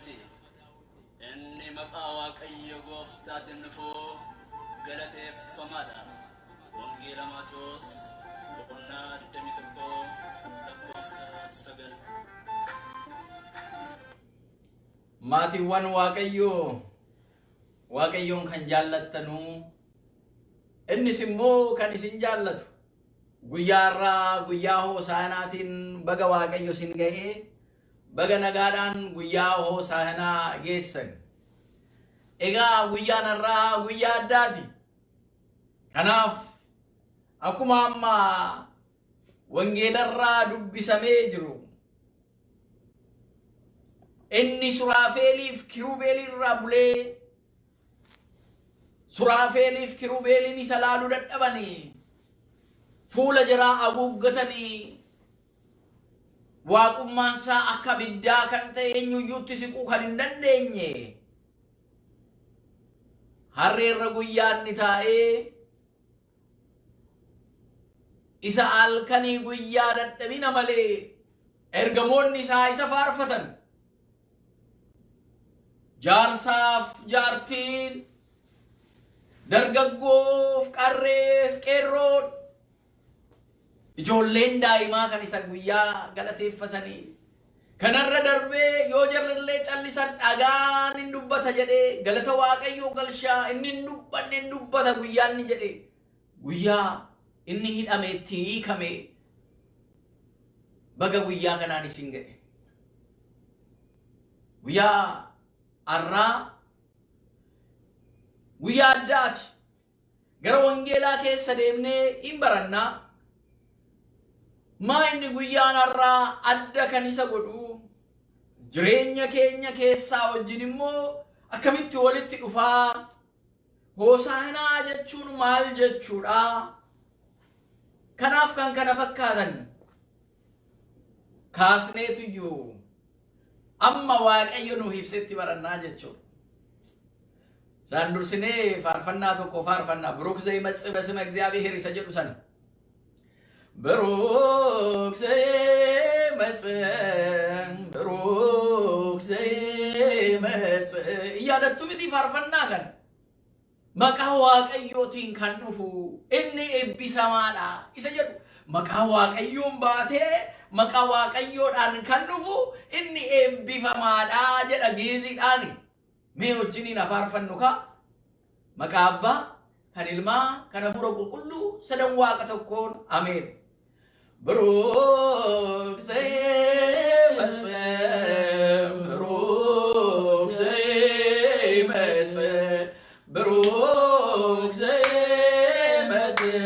Daawiti. Inni maqaa Waaqayyo gooftaatiin dhufu galateeffamaadha. Wangeela Maatewos boqonnaa 21 lakkoofsa 9. Maatiiwwan Waaqayyoo, Waaqayyoon kan jaallattanuu, innis immoo kan isin jaallatu, guyyaa har'aa guyyaa Hoosaanaatiin baga Waaqayyo isin ga'ee, baga nagaadhaan guyyaa Hoosaanaa geessan. Egaa guyyaan har'aa guyyaa addaati. Kanaaf akkuma amma wangeelarraa dubbisamee jiru, inni Suraafeeliif Kirubeelirraa bulee, Suraafeeliif Kirubeeliin isa laaluu dadhabanii, fuula jaraa haguuggatanii, waaqummaan isaa akka abiddaa kan ta'e, eenyuyyuutti siquu kan hin dandeenye, harreerra guyyaa inni taa'ee isa halkanii guyyaa dadhabina malee ergamoonni isaa isa faarfatan, jaarsaaf jaartiin, dargaggoof qarreef qeerroon, ijoolleen daa'imaa kan isa guyyaa galateeffatanii, kanarra darbee yoo jarrillee callisan dhagaan hin dubbata jedhee galata Waaqayyoo galchaa, inni hin dubbanne hin dubbata guyyaa inni jedhee, guyyaa inni hidhame itti hiikame, baga guyyaa kanaan isin ga'e. Guyyaa har'aa guyyaa addaati. Gara wangeelaa keessa deemnee hin barannaa. Maa inni guyyaan har'aa adda kan isa godhu, jireenya keenya keessaa wajjin immoo akkamitti walitti dhufaa? Hoosaanaa jechuun maal jechuudha? Kanaaf kan kana fakkaatan kaasneetuyyuu amma Waaqayyo nu ibsetti barannaa jechuudha. Isaan dursinee faarfannaa tokko faarfannaa, ብሩክ ዘይመጽእ በስመ እግዚአብሔር isa jedhu sana. ብሩክ ዘይመጽእ፣ ብሩክ ዘይመጽእ yaadattu miti faarfannaa kana? Maqaa Waaqayyootiin kan dhufu inni eebbisamaadha isa jedhu, maqaa Waaqayyoon baatee maqaa Waaqayyoodhaan kan dhufu inni eebbifamaadha jedha giiziidhaani. Mee wajjiniin afaarfannu kaa. Maqaa Abbaa, kan Ilmaa, kan Hafuura Qulqulluu sadan Waaqa tokkoon, ameen. ብሩክ ዘይመጽእ፣ ብሩክ ዘይመጽእ፣ ብሩክ ዘይመጽእ፣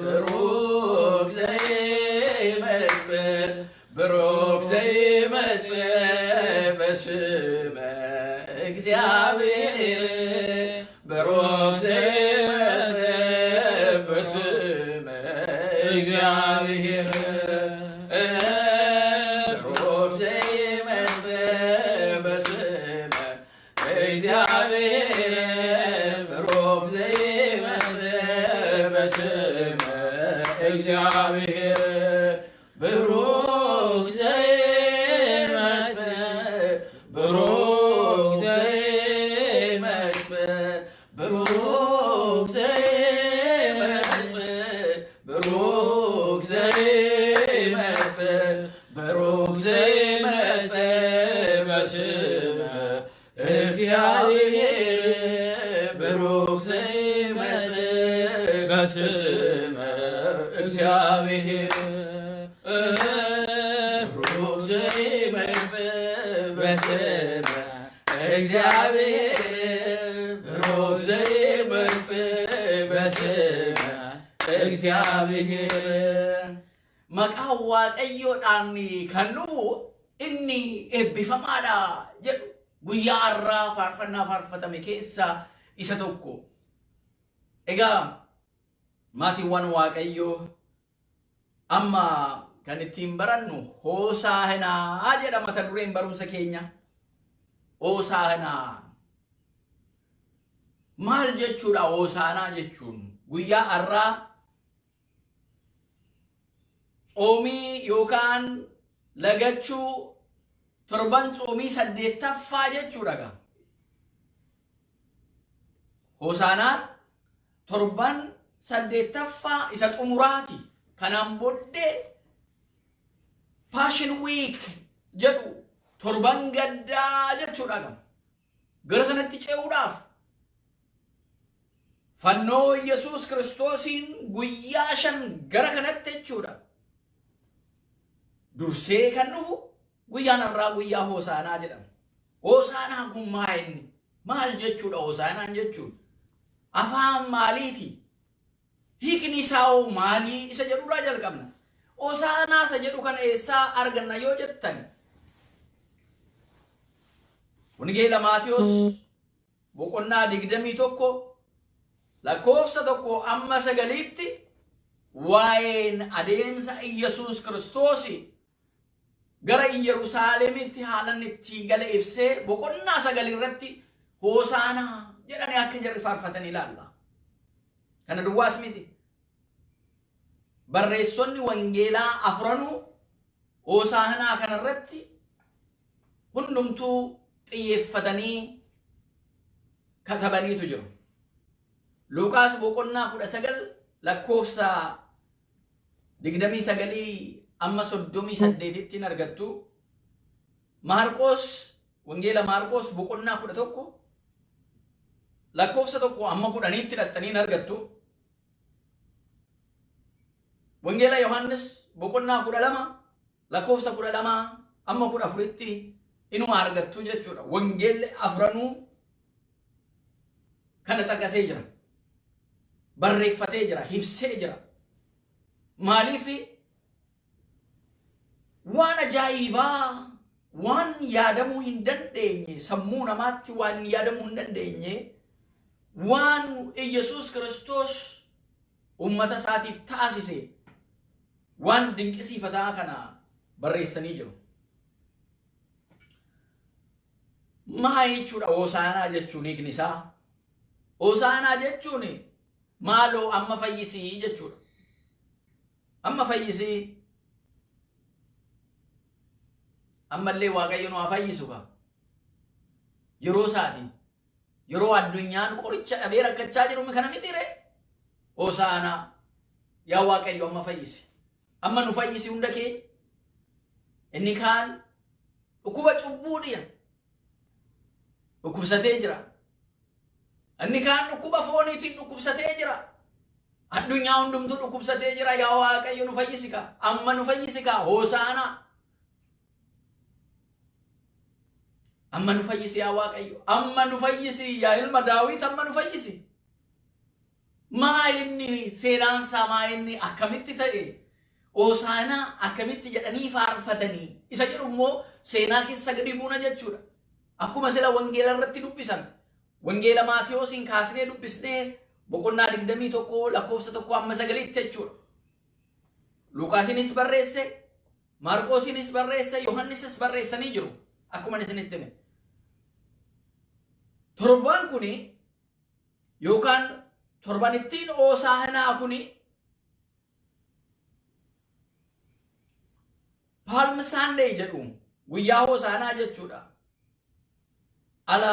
ብሩክ ዘይመጽእ፣ ብሩክ ዘይመጽእ በስመ እግዚአብሔር፣ ብሩክ ዘይመጽእ በስመ እግዚአብሔር፣ ብሩክ ዘይመጽእ በስመ እግዚአብሔር፣ ብሩክ ዘይመጽእ በስመ እግዚአብሔር፣ ብሩክ ዘይመጽእ፣ ብሩክ ዘይመጽእ፣ ብሩክ ዘይመጽእ፣ ብሩክ ዘይመጽእ፣ ብሩክ ዘይመጽእ በስመ እግዚአብሔር፣ ብሩክ ዘይመጽእ በስመ እግዚአብሔር፣ ብሩክ ዘይመጽእ በስመ እግዚአብሔር፣ ብሩክ ዘይመጽእ በስመ እግዚአብሔር። Maqaa Waaqayyoodhaan kan dhufu inni eebbifamaadha jedhu, guyyaa har'aa faarfannaa faarfatame keessaa isa tokko. Egaa maatiiwwan Waaqayyoo, amma kan ittiin barannu Hoosaanaa jedha mata dureen barumsa keenya. Hoosaanaa. Maal jechuudha Hoosaanaa jechuun? Guyyaa har'aa tsoomii yookaan lagachuu Torban tsoomii 8ffaa jechuudha gaa. Hosaanaan torban 8ffaa isa xumuraati. Kanaan booddee Passion Week jedhu, torban gaddaa jechuudha gaa. Gara sanatti ce'uudhaaf fannoo Yesuus Kiristoosiin guyyaa 5 gara kanatti jechuudha. Dursee kan dhufu guyyaan har'aa guyyaa Hosaanaa jedhama. Hosaanaan kun maa inni? Maal jechuudha Hosaanaan jechuun? Afaan maaliiti? Hiikni isaa hoo maalii? Isa jedhurraa jalqabna. Hosaanaa isa jedhu kana eessaa arganna yoo jettan, Wangeela Maatiyos boqonnaa 21 lakkoofsa 1 amma 9tti waa'een adeemsa Iyyasuus Kiristoos gara Iyyeruusaalemitti haalan itti gale ibsee boqonnaa 9 irratti Hosaanaa jedhanii akka jarri faarfatan ilaalla. Kana duwwaas miti. Barreessonni wangeelaa afranuu Hosaanaa kanarratti hundumtuu xiyyeeffatanii katabaniitu jiru. Luqaas boqonnaa 19 lakkoofsa 29 amma 38tti hin argattu. Maarqoos, wangeela Maarqoos boqonnaa 11 lakkoofsa 1 amma 10tti dhaxxanii hin argattu. Wangeela Yohaannis boqonnaa 12 lakkoofsa 12 amma 14tti inuma argattu jechuudha. Wangeelli afranuu kana xaqasee jira. Barreeffatee jira, ibsee jira. Maaliif waan ajaa'ibaa, waan yaadamuu hin dandeenye, sammuu namaatti waan yaadamuu hin dandeenye, waan Iyyasuus Kiristoos uummata isaatiif taasise, waan dinqisiifataa kana barreessanii jiru. Maa jechuudha Hosaanaa jechuun hiikni isaa? Hosaanaa jechuun maaloo amma fayyisii jechuudha. Amma fayyisii. Ammallee Waaqayyo nu haa fayyisu kaa. Yeroo isaati. Yeroo addunyaan qoricha dhabee rakkachaa jiru kana miti ree? Hosaanaa. Yaa Waaqayyo, amma fayyisi. Amma nu fayyisi hunda keenya. Inni kaan dhukkuba cubbuudhaan dhukkubsatee jira. Inni kaan dhukkuba fooniitiin dhukkubsatee jira. Addunyaa hundumtuu dhukkubsatee jira. Yaa Waaqayyo, nu fayyisi kaa. Amma nu fayyisi kaa. Hosaanaa. Amma nu fayyisi, yaa Waaqayyo. Amma nu fayyisi, yaa ilma Daawit, amma nu fayyisi. Maa inni seenaansaa, maa inni akkamitti ta'e? Hosaanaa akkamitti jedhanii faarfatanii? Isa jedhu immoo seenaa keessa gadi buuna jechuudha. Akkuma sila wangeela irratti dubbisan. Wangeela Maatiyoosiin kaasnee dubbisnee boqonnaa 21 lakkoofsa 1 amma 9tti jechuudha. Luqaasinis barreesse, Maarqoosinis barreesse, Yohannisis barreessanii jiru. Akkuma isinitti hime. Torban kuni yookaan torban ittiin Hoosaanaa kuni Palm Sunday jedhu, guyyaa Hoosaanaa jechuudha. Ala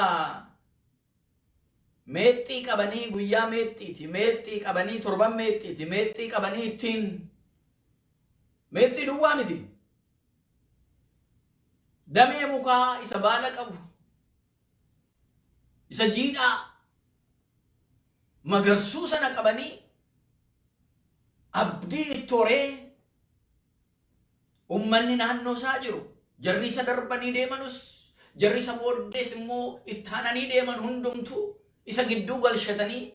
meexxii qabanii, guyyaa meexxiiti, meexxii qabanii, torban meexxiiti, meexxii qabanii ittiin, meexxii duwwaa miti. Damee mukaa isa baala qabu, isa jiidhaa magarsuu sana qabanii abdii itti horee ummanni naannoo isaa jiru, jarri isa darbanii deemanus, jarri isa booddees immoo ittaananii deeman hundumtuu isa gidduu galchatanii,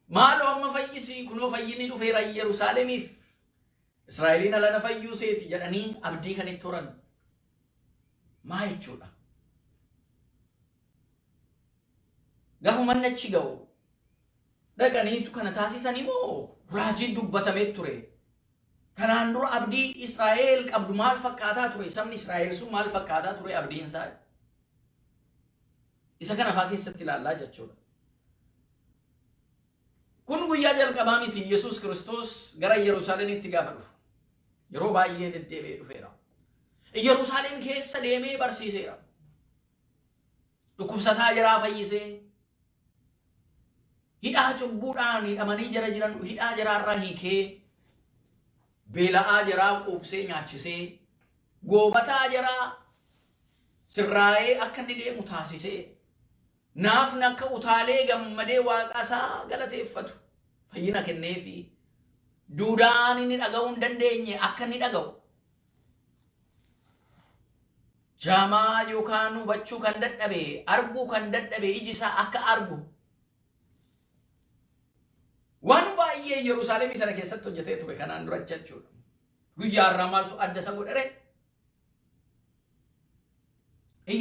maaloo amma fayyisii, kunoo fayyinni dhufeera Yerusaalemiif, Israa'eliin alana fayyuu seeti jedhanii abdii kan itti horan maa jechuudha. Gaafa manni achi ga'u dhaqaniitu kana taasisanii moo raajiin dubbatamee ture? Kanaan dura abdii Israa'el qabdu maal fakkaataa ture? Sabni Israa'el sun maal fakkaataa ture abdiin isaa? Isa kana afaa keessatti ilaallaa jechuudha. Kun guyyaa jalqabaa miti Yesuus Kiristoos gara Yerusaalemitti gaafa dhufu. Yeroo baay'ee deddeebi'ee dhufeera. Yerusaalem keessa deemee barsiiseera. Dhukkubsataa jaraa fayyisee, hidhaa cubbuudhaan hidhamanii jara jiran hidhaa jaraarraa hiikee, beela'aa jaraa quubsee nyaachisee, goobataa jaraa sirraa'ee akka inni deemu taasisee, naafni akka utaalee gammadee waaqa isaa galateeffatu fayyina kenneefi, duudaan inni dhaga'uu hin dandeenye akka inni dhaga'u, jaamaa yookaan hubachuu kan dadhabe, arguu kan dadhabe iji isaa akka argu, waan baay'ee Yerusaalemii sana keessatti hojjetee ture kanaan dura jechuudha. Guyyaa har'aa maaltu adda isa godhere?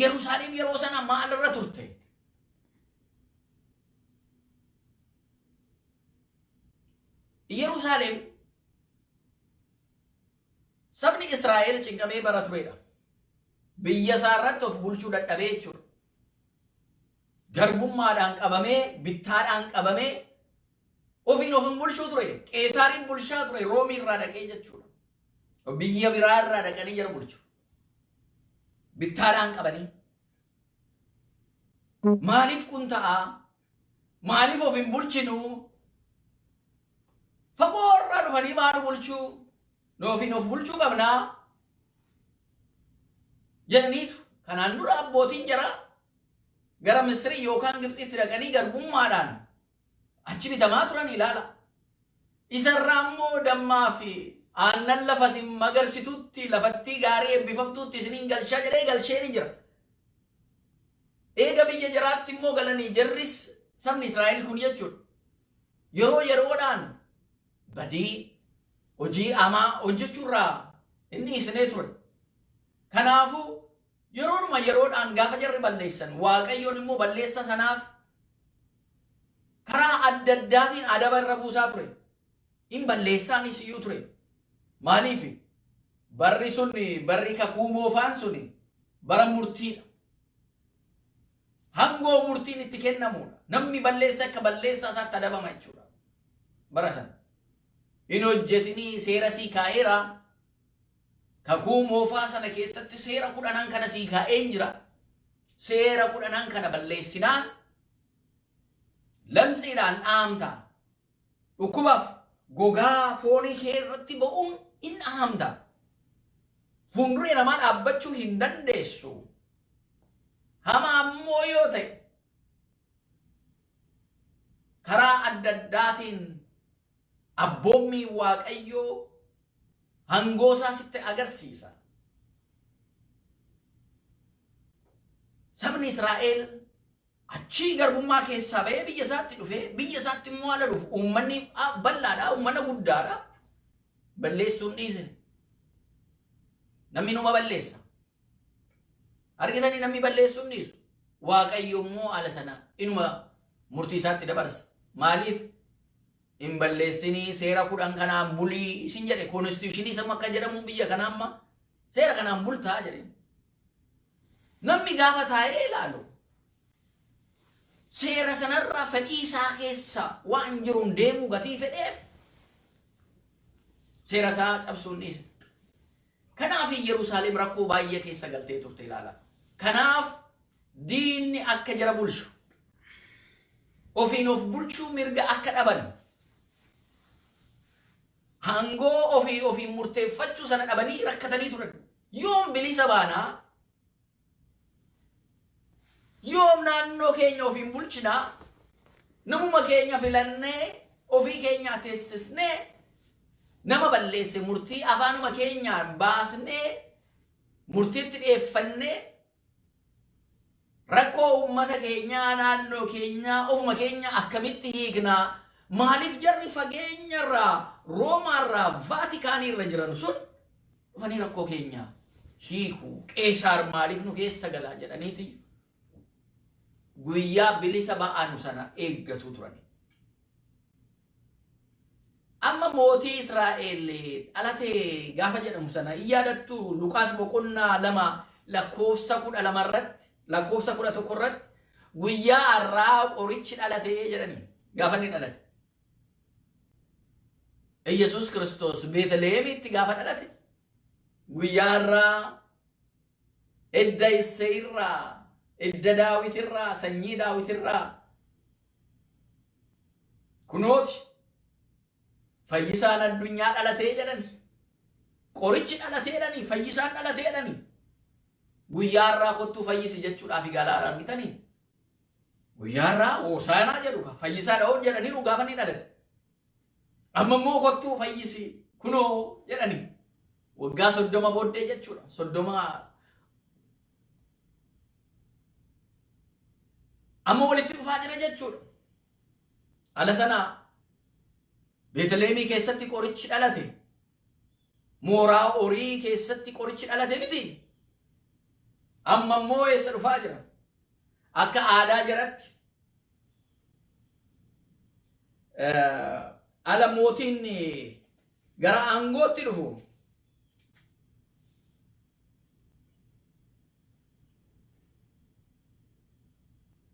Yerusaalem yeroo sana maalirra turte? Yerusaalem sabni Israa'el cinqamee bara turedha. Biyya isaa irratti of bulchuu dadhabee jechuudha. Garbummaadhaan qabamee, bittaadhaan qabamee ofiin of hin bulchuu ture. Qeesaariin bulchaa ture, Roomii irraa dhaqee jechuudha. Biyya biraa irraa dhaqanii jara bulchu. Bittaadhaan qabanii. Maaliif kun ta'a? Maaliif of hin bulchinuu? Fagoo irraa dhufanii maal bulchuu? Nu ofiin of bulchuu qabnaa? Jedhaniitu kanaan dura abbootiin jara gara Misrii yookaan Gibxiitti dhaqanii garbummaadhaan achi bitamaa turan ilaala. Isarraa immoo dammaa fi aannan lafa isin magarsitutti, lafattii gaarii eebbifamtuutti isiniin galchaa jedhee galchee ni jira. Eega biyya jaraatti immoo galanii jarris sabni Israa'el kun jechuudha. Yeroo yeroodhaan badii hojii hamaa hojjechuurraa inni isinee ture. Kanaafuu yeroodhuma yeroodhaan gaafa jarri balleessan Waaqayyoon immoo balleessa sanaaf karaa adda addaatiin adaba irra buusaa ture. In balleessaanis iyyuu ture. Maaliif? Barri sun, barri kakuu moofaan sun bara murtiidha. Hangoo murtiin itti kennamudha. Namni balleessa akka balleessaa isaatti adabama jechuudha. Bara sana. Hin hojjetinii seera sii kaa'eera. Kakuu moofaa sana keessatti seera 10 kana sii kaa'een jira. Seera 10 kana balleessinaan lamxiidhaan dhaamta. Dhukkubaaf gogaa foonii kee irratti ba'uun hin dhaamta. Fuulduree namaa dhaabbachuu hin dandeessu. Hamaa ammoo yoo ta'e karaa adda addaatiin abboommii Waaqayyoo hangoo isaa sitti agarsiisa. Sabni Israa'el achii garbummaa keessaa ba'ee biyya isaatti dhufee, biyya isaatti immoo ala dhufu uummanni bal'aadha, uummata guddaadha. Balleessuun dhiisne. Namni numa balleessa. Argitanii namni balleessuun dhiisu. Waaqayyo immoo ala sana inuma murtii isaatti dabarsa. Maaliif? Hin balleessinii seera 10 kanaan bulii isin jedhe, konstituushinii sama akka jedhamu biyya kanaa amma seera kanaan bultaa jedhe. Namni gaafa taa'ee ilaalu seera sanarraa fedhii isaa keessa waan jiruun deemuu gatii fedheef seera isaa cabsuun dhiise. Kanaaf Yerusaalem rakkoo baay'ee keessa galtee turte ilaala. Kanaaf diinni akka jara bulchu, ofiin of bulchuu mirga akka dhaban, hangoo ofii ofiin murteeffachuu sana dhabanii rakkatanii turan. Yoom bilisa baanaa? Yoom naannoo keenya ofiin bulchinaa? Namuma keenya filannee ofii keenyaa teessisnee nama balleesse murtii afaanuma keenyaan baasnee murtiitti dhiyeeffannee rakkoo uummata keenyaa naannoo keenyaa ofuma keenya akkamitti hiiknaa? Maaliif jarri fageenyarraa Roomaarraa Vaatikaaniirra jiran sun dhufanii rakkoo keenya hiiku? Qeesaar maaliif nu keessa galaa jedhaniiti guyyaa bilisa ba'anu sana eeggatu turan. Amma mootii Israa'el dhalate gaafa jedhamu sana hin yaadattu? Luqaas boqonnaa 2 lakkoofsa 12 irratti, lakkoofsa 11 irratti guyyaa har'aa qorichi dhalate jedhani gaafa inni dhalate. Iyyasuus Kiristoos Beetlihemitti gaafa dhalate guyyaa har'aa Edda Isseeyirraa, edda Daawitirraa, sanyii Daawitirraa kunooti fayyisaan addunyaa dhalatee jedhani. Qorichi dhalatee jedhani, fayyisaan dhalatee jedhani. Guyyaa har'aa kottuu fayyisi jechuudhaaf galaadha argitanii. Guyyaa har'aa hoosaanaa jedhu fayyisaa dha'oo jedhanii gaafa ni dhalate. Amma immoo kottuu fayyisi kunoo jedhani. Waggaa 30 booddee jechuudha. 30 amma walitti dhufaa jira jechuudha. Ala sana Beetleemii keessatti qorichi dhalate. Mooraa horii keessatti qorichi dhalate miti. Amma immoo eessa dhufaa jira? Akka aadaa jaratti ala mootiin gara aangootti dhufu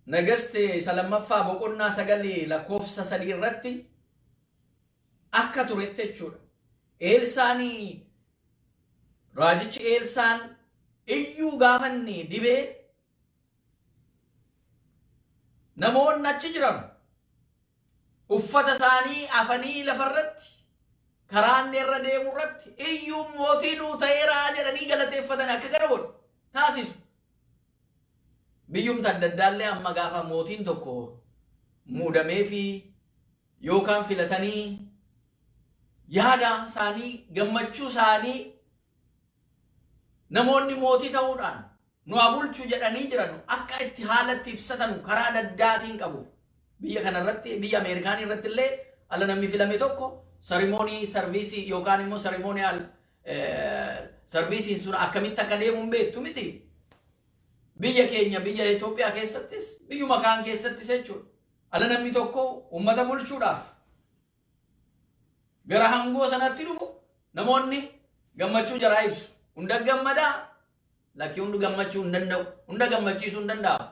Nagaste isa lammaffaa boqonnaa 9 lakkoofsa 3 irratti akka turetti jechuudha. Eelsaanii raajichi Eelsaan iyyuu gaafanni dibee namoonni achi jiran uffata isaanii afanii lafarratti karaa inni irra deemu irratti iyyuu mootii nuu ta'eeraa jedhanii galateeffatan akka kana godhu taasisu. Biyyumta adda addaallee amma gaafa mootiin tokko muudamee fi yookaan filatanii yaada isaanii gammachuu isaanii namoonni mootii ta'uudhaan nu haa bulchu jedhanii jiran akka itti haalatti ibsatan karaa adda addaatiin qabu. Biyya kanarratti biyya Ameerikaan irratti illee ala namni filame tokko ceremony service yookaan immoo ceremonial service sun akkamitti akka deemu hin beektu miti. Biyya keenya biyya Itoophiyaa keessattis biyyuma kaan keessattis jechuudha. Ala namni tokko uummata bulchuudhaaf gara hangoo sanatti dhufu namoonni gammachuu jaraa ibsu. Hunda gammadaa lakkii hundi gammachuu hin danda'u. Hunda gammachiisuu hin danda'amu.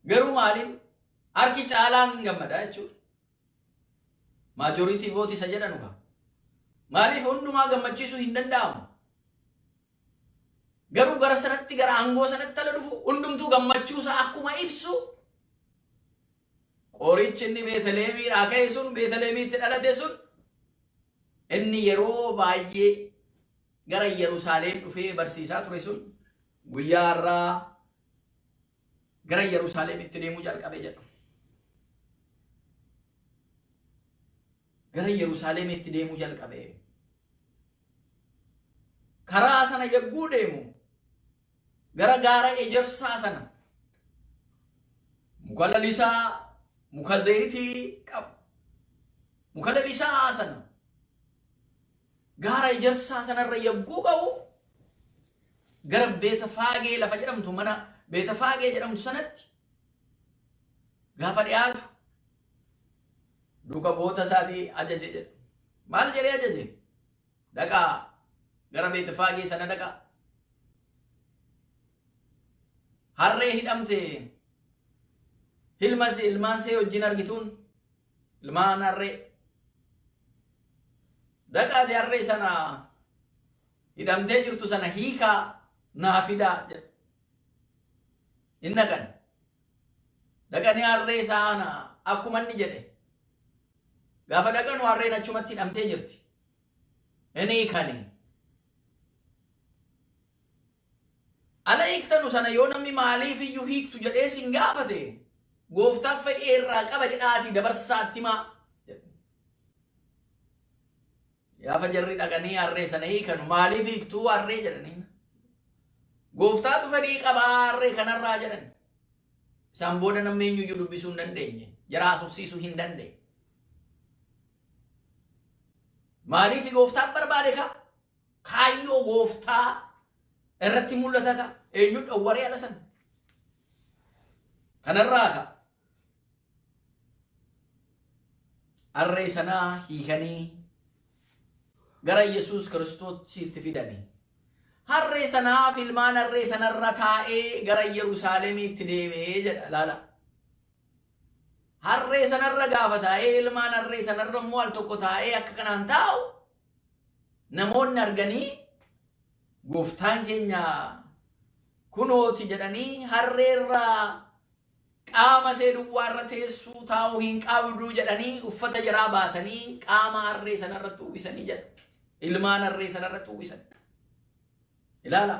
Garuu maaliin harki caalaan hin gammadaa jechuudha. Majority vote isa jedhanu kaa. Maaliif hundumaa gammachiisuu hin danda'amu? Garuu gara sanatti gara aangoo sanatti ala dhufu hundumtuu gammachuu isaa akkuma ibsu qorichi inni Beetleemiidhaa ka'e sun Beetleemiitti dhalate sun inni yeroo baay'ee gara Yerusaalem dhufee barsiisaa ture sun guyyaa har'aa gara Yerusaalemitti deemuu jalqabe jedha. Gara Yerusaalemitti deemuu jalqabe. Karaa sana yagguu deemu gara gaara ejersaa sana muka lalisaa muka zayitii qabu muka lalisaa sana gaara ejersaa sanarra yagguu ga'u gara Beetafaagee lafa jedhamtu mana Beetafaagee jedhamtu sanatti gaafa dhiyaatu duuka bu'oota isaatii ajaje jedha. Maal jedhee ajaje? Dhaqaa gara Beetafaagee sana dhaqaa. Harree hidhamte hilmas ilmaan see wajjin argituun ilmaan harree dhaqaati harree sana hidhamtee jirtu sana hiikaa naa fidaa jedha. Hin dhaqan. Dhaqanii harree sana akkuma inni jedhe. Gaafa dhaqanu harreen achumatti hidhamtee jirti. Inni hiikanii. Ala hiiktanu sana yoo namni maaliif iyyuu hiiktu jedhee sin gaafate gooftaan fedhii irraa qaba jedhaatii dabarsaatti himaa. Gaafa jarri dhaqanii harree sana hiikanu maaliif hiiktuu harree jedhanii. Gooftaatu fedhii qabaa harree kanarraa jedhan. Isaan booda namni eenyuyyuu dubbisuu hin dandeenye. Jara haasofsiisuu hin dandeenye. Maaliif gooftaan barbaade kaa? Kaayyoo gooftaa irratti mul'ata kaa? Eenyu dhowwaree ala sana? Kanarraa kaa? Harree sanaa hiikanii gara Yesuus Kiristoositti fidanii. Harree sanaaf ilmaan harree sanarra taa'ee gara Yerusaalemiitti deemee jedha laala. Harree sanarra gaafa taa'ee ilmaan harree sanarra immoo al tokko taa'ee akka kanaan taa'u namoonni arganii Gooftaan keenya kunooti jedhanii harreerraa qaama see duwwaarra teessuu taa'uu hin qabdu jedhanii uffata jaraa baasanii qaama harree sanarratti uwwisanii jedha. Ilmaan harree sanarratti uwwisan. Ilaala.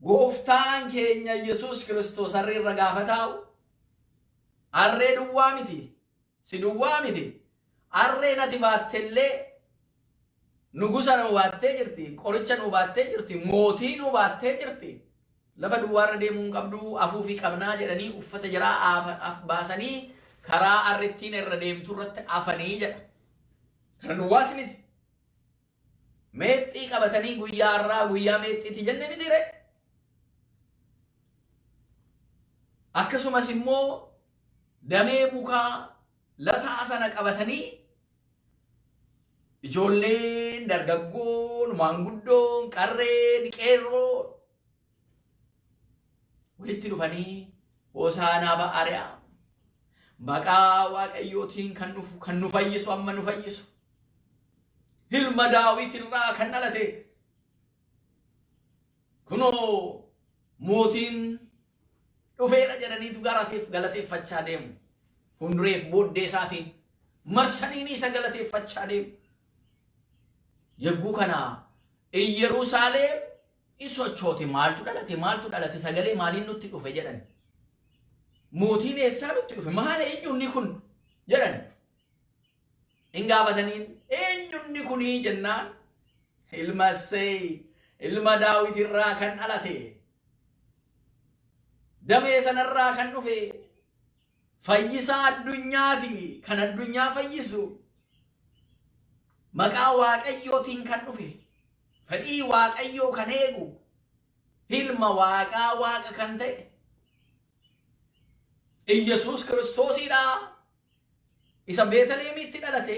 Gooftaan keenya Yesuus Kiristoos harreerra gaafa taa'u harree duwwaa miti, si duwwaa miti. Harreen ati baattellee nugusa nu baattee jirti, qoricha nu baattee jirti, mootii nu baattee jirti. Lafa duwwaarra deemuu hin qabdu, afuufii qabnaa jedhanii uffata jaraa baasanii karaa harrittiin irra deemtu irratti afanii jedha. Kana duwwaas miti. Meexxii qabatanii guyyaa har'aa guyyaa meexxiiti jenne miti ree. Akkasumas immoo damee mukaa lataa sana qabatanii ijoolleen, dargaggoon, maanguddoon, qarreen, qeerroon walitti dhufanii Hosaanaa ba'aariyaam maqaa Waaqayyootiin kan dhufu kan nu fayyisu amma nu fayyisu ilma Daawit irraa kan dhalate kunoo mootiin dhufeera jedhaniitu garateef galateeffachaa deemu. Fuuldureef booddee isaatiin marsanii isa galateeffachaa deemu. Yogguu kana Iyyerusaalem in sochoote, maaltu dhalate, maaltu dhalate, sagalee maaliin nutti dhufe jedhan. Mootiin eessaa nutti dhufe, maal eenyunni kun jedhan. In gaafataniin eenyunni kunii jennaan ilma Isseey ilma Daawit irraa kan dhalate damee sanarraa kan dhufe fayyisaa addunyaati, kan addunyaa fayyisu, maqaa Waaqayyootiin kan dhufe, fedhii Waaqayyoo kan eegu, ilma Waaqaa Waaqa kan ta'e Iyyasuus Kiristoosiidha. Isa Beetaleemitti dhalate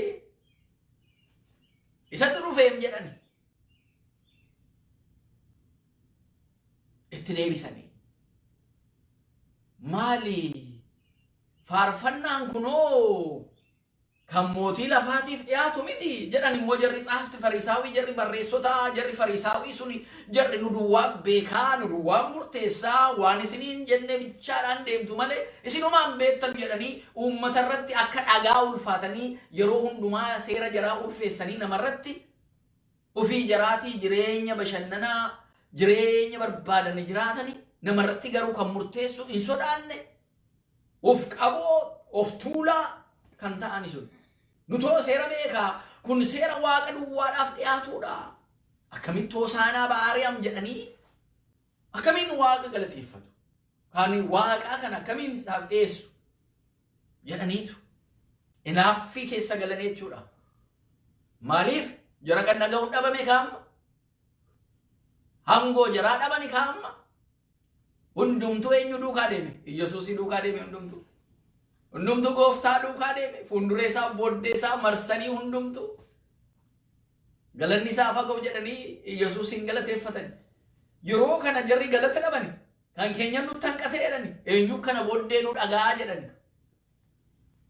isatti dhufeem jedhani. Itti deebisanii. Maali faarfannaan kunoo kan mootii lafaatiif dhiyaatu miti jedhan immoo jarri tsaafti Fariisaawii, jarri barreessotaa, jarri Fariisaawii suni, jarri nu duwwaa beekaa, nu duwwaa murteessaa, waan isiniin jenne bichaadhaan deemtu malee isinumaan beektanu jedhanii uummata irratti akka dhagaa ulfaatanii yeroo hundumaa seera jaraa ulfeessanii namarratti ofii jaraatii jireenya bashannanaa, jireenya barbaadanii jiraatanii namarratti garuu kan murteessu hin sodaanne, of qaboo of tuulaa kan ta'ani sun. Nutoo seera beekaa, kun seera Waaqa duwwaadhaaf dhiyaatudha. Akkamitti Hosaanaa ba'aariyaam jedhanii akkamiin Waaqa galateeffatu? Kan Waaqaa kana akkamiin isaaf dhiyeessu? Jedhaniitu inaaffii keessa galan jechuudha. Maaliif jara kan dhaga'uun dhabame kaamma? Hangoo jaraa dhabani kaamma? Hundumtuu eenyu duukaa deeme? Iyyasuusii duukaa deeme hundumtuu. Hundumtuu gooftaa duukaa deeme. Fuulduree isaa booddee isaa marsanii hundumtuu. Galanni isaa fagoo jedhanii Iyyasuusiin galateeffatan. Yeroo kana jarri galata dhabani. Kan keenya nutti hanqate jedhani. Eenyu kana booddee nu dhagaa jedhani.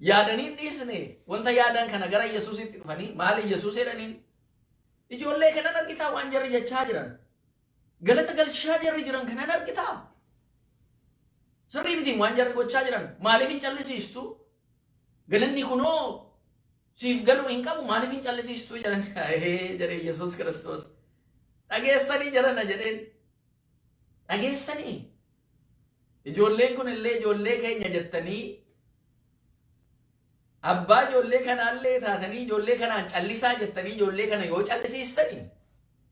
Yaadanii hin dhiisne, wanta yaadan kana gara Iyyasuusitti dhufanii maal Iyyasuus jedhaniin? Ijoollee kanan argitaa, waan jarri jechaa jiran? Galata galchaa jarri jiran kanan argitaa? Sirrii miti waan jarri gochaa jiran. Maaliif hin callisiistu? Galanni kunoo siif galuu hin qabu, maaliif hin callisiistu jedhan. Ee jedhe Yesuus Kiristoos. Dhageessanii jarana jedheen. Dhageessanii. Ijoolleen kun illee ijoollee keenya jettanii, abbaa ijoollee kanaallee taatanii, ijoollee kanaan callisaa jettanii ijoollee kana yoo callisiistanii,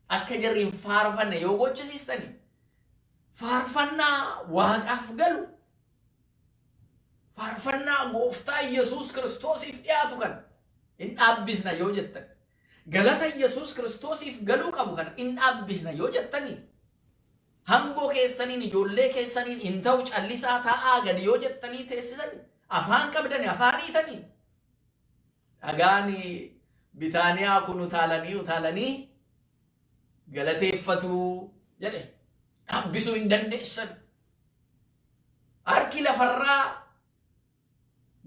akka jarri hin faarfanne yoo gochisiistanii, faarfannaa Waaqaaf galu, faarfannaa gooftaa Yesuus Kiristoosiif dhiyaatu kan hin dhaabbisna yoo jettan, galata Yesuus Kiristoosiif galuu qabu kana hin dhaabbisna yoo jettanii, hangoo keessaniin ijoollee keessaniin hin ta'u callisaa taa'aa gadi yoo jettanii teessisan, afaan qabdani afaan hiitanii, dhagaan Bitaaniyaa kun utaalanii utaalanii galateeffatu jedhe. Dhaabbisuu hin dandeessan. Harki lafarraa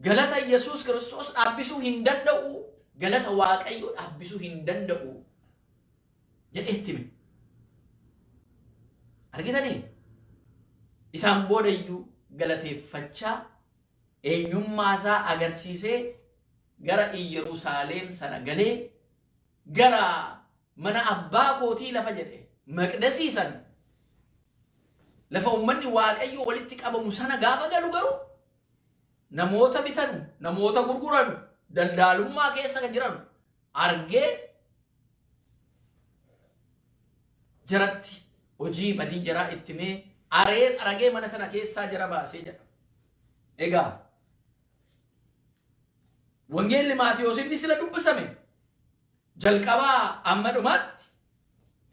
galata Yesuus Kiristoos dhaabbisuu hin danda'u. Galata Waaqayyoo dhaabbisuu hin danda'u. jedhee itti hime. Argitanii? Isaan boodayyuu galateeffachaa eenyummaa isaa agarsiisee gara Iyyerusaalem sana galee gara mana abbaa kootii lafa jedhe maqdasii sana lafa uummanni Waaqayyoo walitti qabamu sana gaafa galu garuu namoota bitanu, namoota gurguranu, daldaalummaa keessa kan jiran argee jaratti hojii badii jaraa itti himee aree xaragee mana sana keessaa jara baasee jedha. Egaa Wangeelli Maatiyooስ inni sila dubbisame jalqabaa amma dhumaatti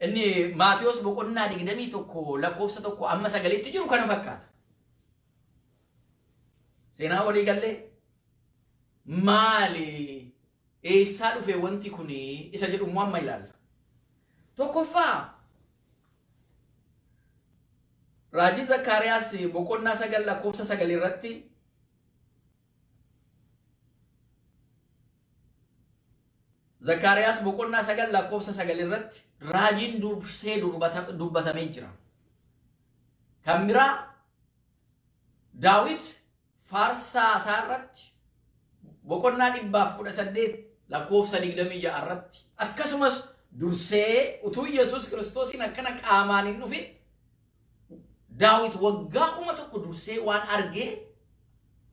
inni Maatiyos boqonnaa 21 lakkoofsa 1 amma 9tti jiru kana fakkaata. Seenaa walii gallee maali eessaa dhufe wanti kuni isa jedhu immoo amma ilaalla. Tokkoffaa Raajii Zakkaariyaas boqonnaa 9 lakkoofsa 9 irratti Zakkaariyaas boqonnaa 9 lakkoofsa 9 irratti raajiin dursee dubbatamee jira. Kan biraa Daawit faarsaa isaa irratti boqonnaa 118 lakkoofsa 26 irratti akkasumas dursee utuu Yesuus Kiristoosiin akkana qaamaan hin dhufin Daawit waggaa 1000 dursee waan argee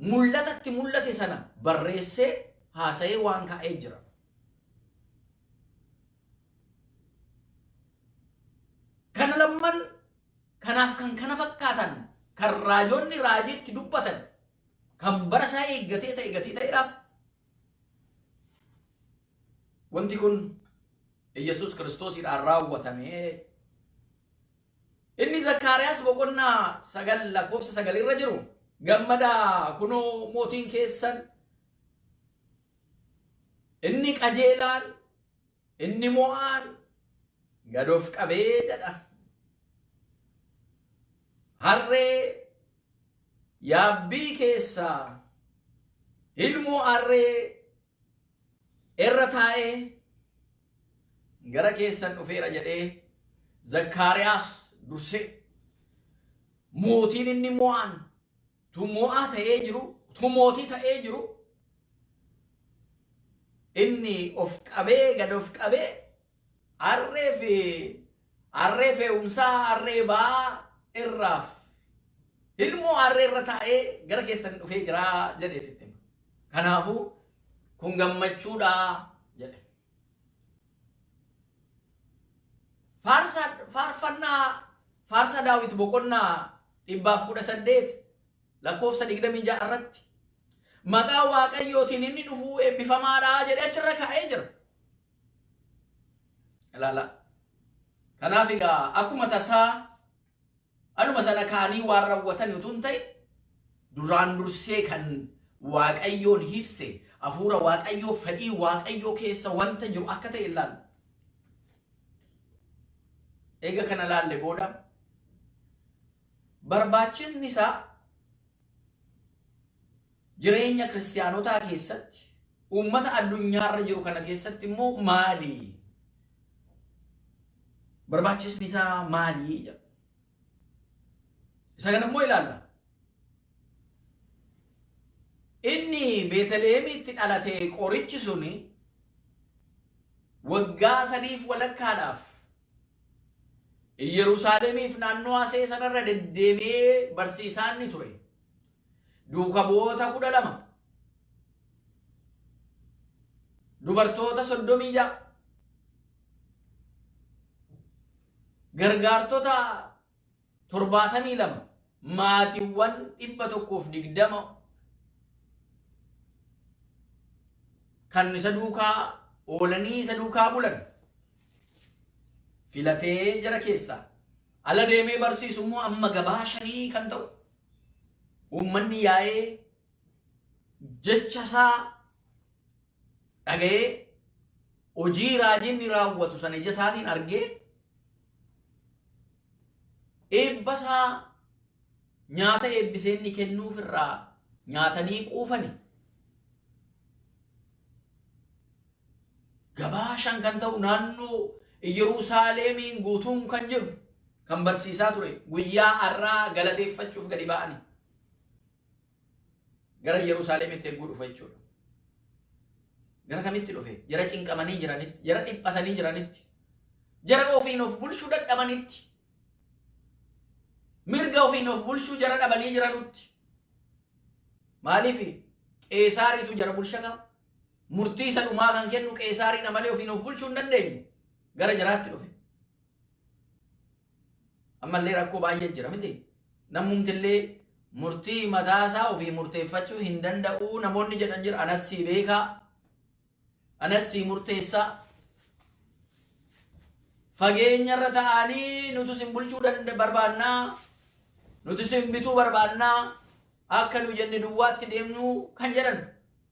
mul'atatti mul'ate sana barreessee haasa'ee waan kaa'ee jira. Kana lamman kanaaf kan kana fakkaatan kan raajonni raajiitti dubbatan kan bara isaa eeggatee ta'e gatii ta'eedhaaf wanti kun Yesuus Kiristoosiidhaan raawwatame. Inni Zakkaariyaas boqonnaa 9 lakkoofsa 9 irra jiru gammadaa kunoo mootiin keessan inni qajeelaan inni mo'aan gad of qabee jedha. Harree yaabbii keessaa ilmoo harree irra taa'ee gara keessan dhufeera jedhee Zakkaariyaas dursee mootiin inni mo'aan tu mo'aa ta'ee jiru tu mootii ta'ee jiru inni of qabee gad of qabee harree fi harree fe'umsaa harree ba'aa irraaf ilmoo harree irra taa'ee gara keessan dhufee jira jedheetitti hima. Kanaafuu kun gammachuudha jedhe. Faarfannaa Faarsaa Daawit boqonnaa 118 lakkoofsa 26 irratti maqaa Waaqayyootiin inni dhufuu eebbifamaadha jedhee achirra kaa'ee jira. Ilaala. Kanaaf egaa akkuma tasaa anuma sana kaanii waan raawwatan utuu hin ta'in duraan dursee kan Waaqayyoon ibse hafuura Waaqayyoo fedhii Waaqayyoo keessa wanta jiru akka ta'e ilaalla. Eega kana laalle booda barbaachisni isaa jireenya kiristaanotaa keessatti uummata addunyaarra jiru kana keessatti immoo maali? Barbaachisni isaa maali? Jedha. Isa kana immoo ilaalla. Inni Beeteleemitti dhalate qorichi suni waggaa 3 walakkaadhaaf Yerusaalemiif naannoo Asee sanarra deddeebi'ee barsiisaa inni ture. Duuka bu'oota 12 dubartoota 36 gargaartota 72 maatiiwwan 120 kan isa duukaa oolanii isa duukaa bulan filatee jara keessaa ala deemee barsiisu immoo amma gabaa 5 kan ta'u uummanni yaa'ee jecha isaa dhaga'ee hojii raajiin raawwatu sana ija isaatiin argee eebba isaa nyaata eebbisee inni kennuuf irraa nyaatanii quufani. Gabaa 5 kan ta'u naannoo Yerusaalemiin guutuun kan jiru kan barsiisaa ture guyyaa har'aa galateeffachuuf gadi ba'anii gara Yerusaalemitti eeguu dhufe jechuudha. Gara kamitti dhufe? Jara cinqamanii jiranitti, jara dhiphatanii jiranitti, jara ofiin of bulchuu dadhabanitti, mirga ofiin of bulchuu jara dhabanii jiranutti. Maaliif Qeesaariitu jara bulcha qaba? Murtii isa dhumaa kan kennu Qeesaariidha malee ofiin of bulchuu hin dandeenye. Gara jaraatti dhufe. Ammallee rakkoo baay'ee jira miti. Namumtillee murtii mataasaa ofii murteeffachuu hin danda'u namoonni jedhan jira. Anas sii beekaa. Anas sii murteessaa. Fageenyarra ta'anii nuti sin bulchuu barbaannaa. Nuti sin bituu barbaannaa. Akka nu jenne duwwaatti deemnu kan jedhan.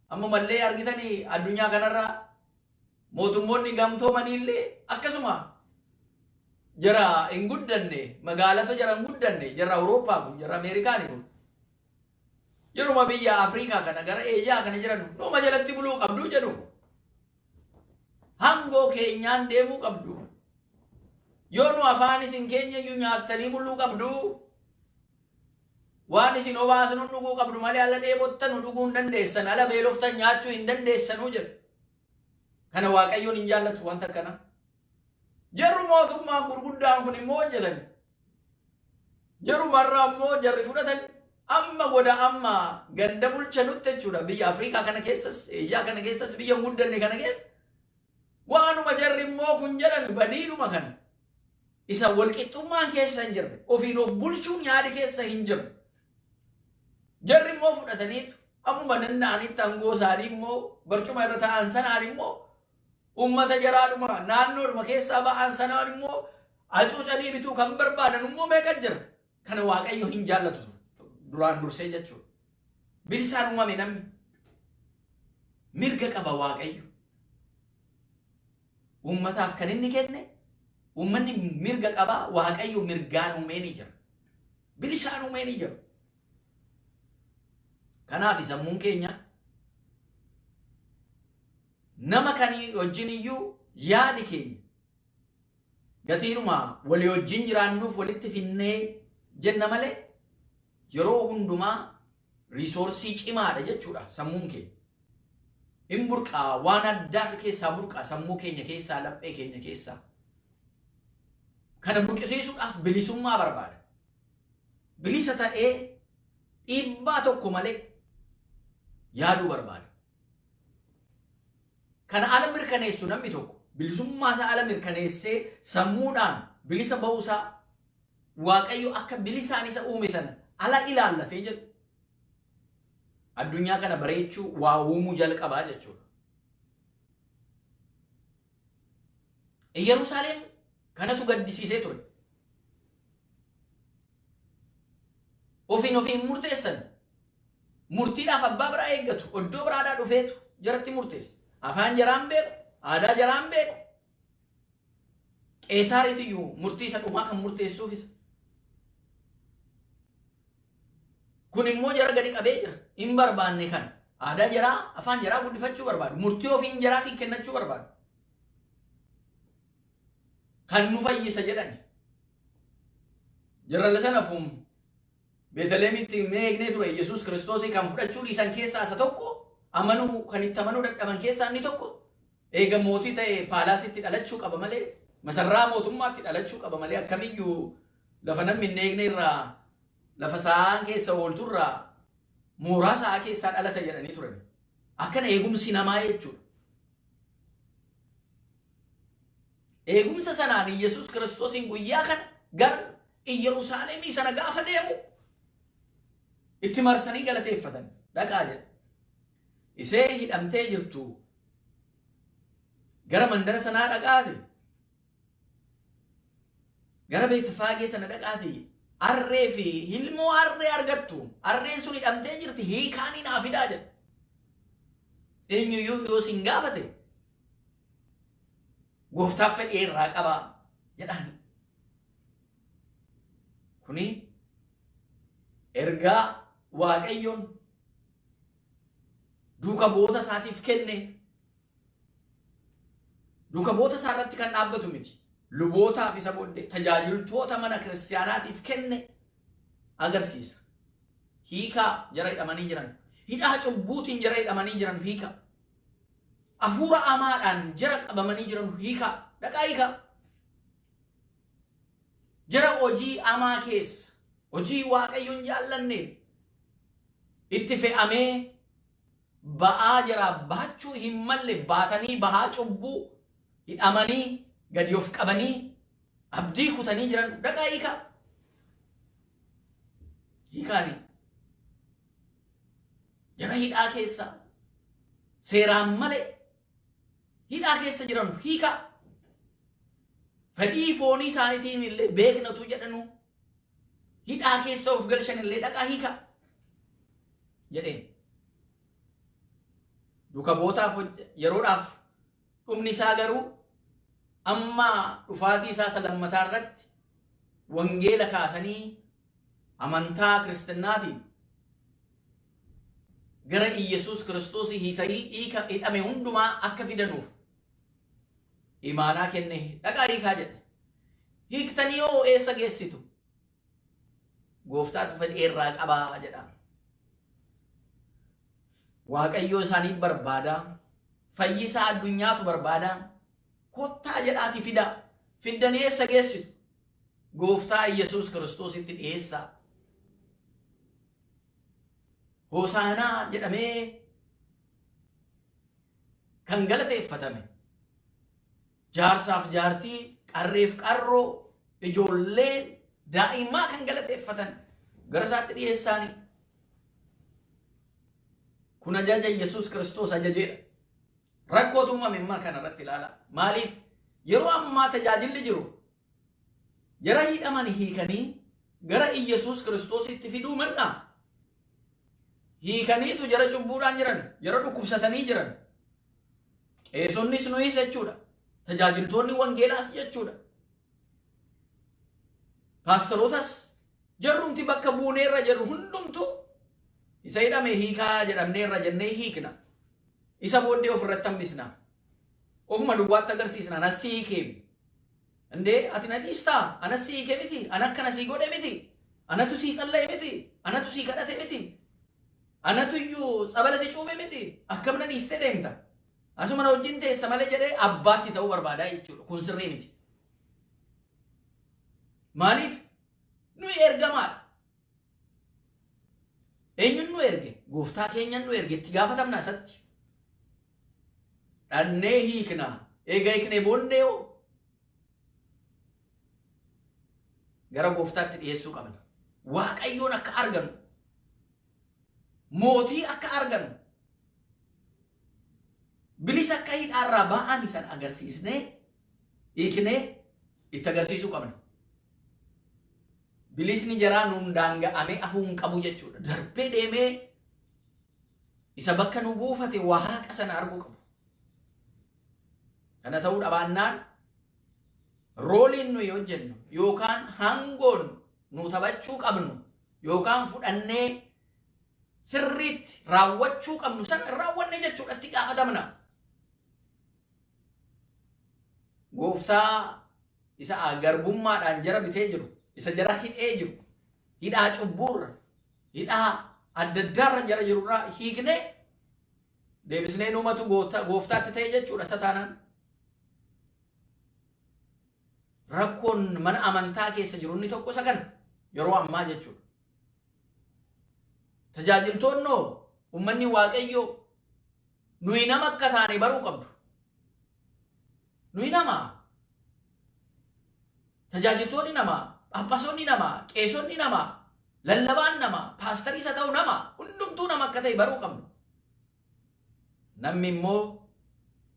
Ammumallee argitanii addunyaa kanarra mootummoonni gamtoomaniillee akkasuma jara hin guddanne, magaalota jara hin guddanne, jara Awurooppaa kun, jara Ameerikaani kun, yeruma biyya Afrikaa kana gara Eeshiyaa kana jiran numa jalatti buluu qabdu jedhu. Hangoo keenyaan deemuu qabdu. Yoo nu afaan isin keenya iyyuu nyaattanii buluu qabdu. Waan isin obaasnu dhuguu qabdu malee ala dheebottan dhuguu hin dandeessan, ala beeloftan nyaachuu hin dandeessanuu jedhu. Kana Waaqayyoon hin jaallatu wanta akkana. Jarru mootummaan gurguddaan kun immoo hojjetan. Jarumarraa immoo jarri fudhatan. Amma goda amma ganda bulchanutti jechuudha. Biyya Afrikaa kana keessas, Eeshiyaa kana keessas, biyya hin guddanne kana keessa. Waanuma jarri immoo kun jedhan badiidhuma kana. Isa walqixxummaan keessa hin jirre, ofiin of bulchuun yaadi keessa hin jirre. Jarri immoo fudhataniitu ammuma danda'anitti aangoo isaanii immoo barcuma irra taa'an sanaan immoo uummata jaraadhuma naannoodhuma keessaa ba'an sanaan immoo hacuucanii bituu kan barbaadan immoo meeqa jira. Kana Waaqayyo hin jaallatu duraan dursee jechuudha. Bilisaan uumame namni. Mirga qaba Waaqayyo. Uummataaf kan inni kenne uummanni mirga qaba, Waaqayyo mirgaan uumee ni jira. Bilisaan uumee ni jira. Kanaaf sammuun keenya nama kanii wajjin iyyuu yaadi keenya gatiinuma walii wajjin jiraannuuf walitti finnee jenna malee yeroo hundumaa riisoorsii cimaadha jechuudha sammuun keenya. In burqaa, waan addaa keessaa burqaa sammuu keenya keessaa, laphee keenya keessaa. Kana burqisiisuudhaaf bilisummaa barbaada. Bilisa ta'ee dhiibbaa tokko malee yaaduu barbaada. Kana ala mirkaneessu namni tokko bilisummaa isaa ala mirkaneessee sammuudhaan bilisa ba'uusaa Waaqayyo akka bilisaan isa uume sana ala ilaallatee jedhu. Addunyaa kana bareechuu waa uumuu jalqabaa jechuudha. Yerusaalem kanatu gaddisiisee ture. Ofiin ofiin murteessan. Murtiidhaaf abbaa biraa eeggatu. Iddoo biraadhaa dhufeetu jaratti murteessa. Afaan jaraan beeku, aadaa jaraan beeku. Qeesaariitu iyyuu murtii isa dhumaa kan murteessuuf isa. Kun immoo jara gadi qabee jira. Hin barbaanne kana. Aadaa jaraa, afaan jaraa guddifachuu barbaadu. Murtii ofiin jaraatiin kennachuu barbaadu. Kan nu fayyisa jedhani. Jarrala sana fuun Beetalemitti mee eegnee ture Yesuus Kiristoosii kan fudhachuu dhiisan keessaa isa tokko, amanuu kan itti amanuu dadhaban keessaa inni tokko, eega mootii ta'e paalaasitti dhalachuu qaba malee, masarraa mootummaatti dhalachuu qaba malee, akkamiyyuu lafa namni hin eegne irraa, lafa sa'aan keessa oolturraa, mooraa sa'aa keessaa dhalata jedhanii turan. Akkana eegumsi namaa jechuudha. Eegumsa sanaan Yesuus Kiristoosiin guyyaa kana gara Iyyerusaalemii sana gaafa deemu itti marsanii galateeffatan. Dhaqaa jedhe. Isee hidhamtee jirtu gara mandara sanaa dhaqaate, gara Beetifaagee sana dhaqaate, harree fi ilmoo harree argattu. Harreen sun hidhamtee jirti, hiikaanii naa fidaa jedhe. Eenyuyyuu yoo isin gaafate gooftaaf fedhii irraa qabaa jedhaani. Kuni ergaa Waaqayyoon duuka bu'oota isaatiif kenne, duuka bu'oota isaa irratti kan dhaabbatu miti. lubootaaf isa booddee tajaajiltoota mana kiristaanaatiif kenne agarsiisa. Hiikaa jara hidhamanii jiran, hidhaa cubbuutiin jara hidhamanii jiran hiikaa. Hafuura amaadhaan jara qabamanii jiran hiikaa, dhaqaa hiikaa. Jara hojii amaa keessa, hojii Waaqayyoon jaallanneen itti fe'amee ba'aa jara baachuu hin malle baatanii bahaa cubbuu hidhamanii gadi of qabanii abdii kutanii jiran dhaqaa hiikaa. Hiikaani. Jara hidhaa keessa seeraan malee hidhaa keessa jiran hiikaa. Fedhii foonii isaaniitiin illee beeknatu jedhanu hidhaa keessa of galchan illee dhaqaa hiikaa jedheen. Duuka bootaaf yeroodhaaf dhumni isaa garuu amma dhufaatii isaa isa lammataa irratti wangeela kaasanii amantaa kiristinnaatiin gara Iyyasuus Kiristoos hiisanii hidhame hundumaa akka fidanuuf imaanaa kenne dhaqaa hiikaa jedhe. Hiiktanii hoo eessa geessitu? Gooftaatu fedhee irraa qabaa jedha. Waaqayyoo isaaniif barbaada. Fayyisaa addunyaatu barbaada. Kottaa jedhaati fida. Fiddanii eessa geessitu? Gooftaa Iyyasuus Kiristoositti dhiyeessaa. Hosaanaa jedhamee kan galateeffatame jaarsaaf jaartii, qarreef qarroo, ijoolleen daa'immaa kan galateeffatan gara isaatti dhiyeessaani. Kun ajaja Iyyasuus Kiristoos ajajeedha. Rakkootu uumame immoo kana irratti ilaala. Maaliif yeroo ammaa tajaajilli jiru jara hidhaman hiikanii gara Iyyasuus Kiristoositti fiduu mannaa hiikaniitu jara cubbuudhaan jiran, jara dhukkubsatanii jiran. Qeesonnis nuyis jechuudha. Tajaajiltoonni wangeelaas jechuudha. Paastorootas jarrumti bakka buuneerra jirru hundumtu isa hidhame hiikaa jedhamneerra jennee hiikna. Isa booddee ofirratti hambisna. Ofuma duwwaatti agarsiisna. Anas si hiikee. Indee ati na dhiistaa? Anas si hiikee miti? Ana akkana sii godhe miti? Anatu sii tsalla'e miti? Anatu sii kadhate miti? Anatu iyyuu tsabala si cuume miti? Akkam na dhiistee deemta? Asuma na wajjin teessa malee jedhee abbaatti ta'uu barbaadaa jechuudha. Kun sirrii miti. Maaliif? Nuyi ergamaadha. Eenyuun nu erge? Gooftaa keenyan nu erge. Itti gaafatamna isatti. Dhannee hiikna. Eega hiiknee booddee hoo? Gara gooftaatti dhiyeessuu qabna. Waaqayyoon akka argannu, mootii akka argannu, bilisa akka hidhaarraa ba'an san agarsiisnee hiiknee itti agarsiisuu qabna. Bilisni jaraa nuun daanga'amee afuu hin qabu jechuudha. Darbee deemee isa bakka nu buufate waaqa sana arguu qabu. Kana ta'uu dhabaannaan rooliin nuyi hojjennu yookaan hangoon nu taphachuu qabnu yookaan fudhannee sirriitti raawwachuu qabnu sana raawwanne jechuudha itti gaafatamna. Gooftaa isa garbummaadhaan jara bitee jiru, isa jara hidhee jiru, hidhaa cubbuurra, hidhaa adda addaarra jara jirurraa hiiknee deebisnee nuumatu gooftaatti ta'e jechuudha isa taanaan. Rakkoon mana amantaa keessa jiru inni tokko isa kana yeroo ammaa jechuudha. Tajaajiltoonnoo uummanni Waaqayyoo nuyi nama akka taane baruu qabdu. Nuyi nama. Tajaajiltoonni nama, phaaphaasonni nama, qeesonni nama, lallabaan nama, paastarii isa ta'u nama, hundumtuu nama akka ta'e baruu qabnu. Namni immoo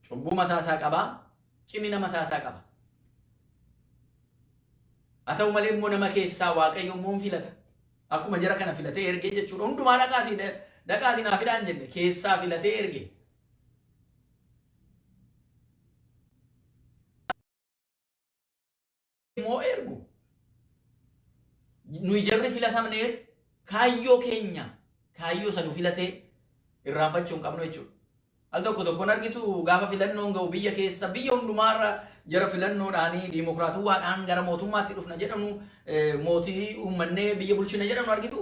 cubbuu mataa isaa qaba, cimina mataa isaa qaba. Haa ta'u malee immoo nama keessaa Waaqayyo immoo hin filata. Akkuma jara kana filatee ergee jechuudha. Hundumaa dhaqaatii naa fidaan jenne keessaa filatee erge. Immoo ergu. Nuyi jarri filatamnee kaayyoo keenya kaayyoo isa nu filatee irraanfachuu hin qabnu jechuudha. Al tokko tokkoon argitu gaafa filannoon ga'u biyya keessa biyya hundumaarra jara filannoodhaanii diimokiraatummaadhaan gara mootummaatti dhufna jedhamu, mootii uummannee biyya bulchina jedhamu argitu.